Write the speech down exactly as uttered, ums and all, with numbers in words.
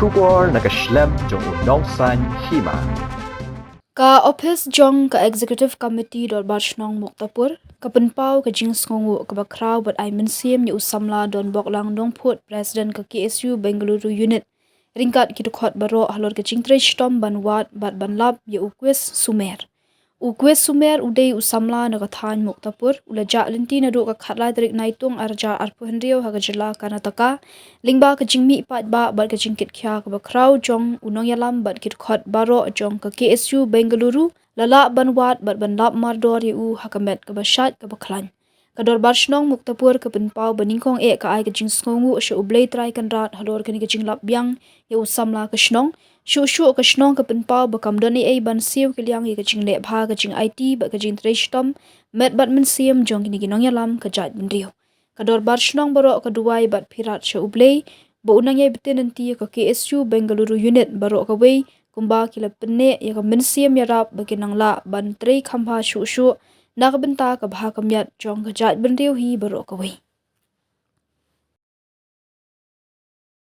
Khubor na ka shlem jong u nongsan hima. Ka ophis jong ka Executive Committee Dorbar Shnong Muktapur ka pynpaw ka jingsngewnguh kaba khraw bad ai mynsiem ïa u samla Donboklang Nongphut, President ka K S U Bengaluru Unit, ryngkat ki dkhot baroh halor ka jingtrei shitom ban wad bad ban lap ïa u Kwes Sumer. U Kwes Sumer u dei u samla na ka thaiñ Muktapur, u la jah lynti naduh ka khatlai tarik Naitung arhajar arphew hynriew ha ka jylla Karnataka, lyngba ka jingmih paidbah bad ka jingkitkhia kaba khraw jong u nongïalam bad ki dkhot baroh jong ka K S U Bengaluru, la lah ban wad bad ban lap mardor ïa u ha ka met kaba shait kaba khlaiñ. Ka Dorbar Shnong Muktapur ka pynpaw ba nyngkong eh ka ai ka jingsngewnguh sha U Blei Trai Kynrad halor kane ka jinglap biang ïa u samla ka shnong. Shuh shuh ka shnong ka pynpaw ba kam don ei ei ban siew kylliang ïa ka jingleh bha, ka jingaiti bad ka jingtrei shitom met bad mynsiem jong kine ki nongïalam ka jaitbynriew. Ka Dorbar Shnong baroh ka duwai bad pyrkhat sha U Blei ba un nang ïai btin lynti ïa ka K S U Bengaluru Unit baroh kawei, kumba ki la pynneh ïa ka mynsiem ïarap ba kin nang lah ban trei kham bha shuh shuh na ka bynta ka bha ka miat jong ka jaitbynriew hi baroh kawei.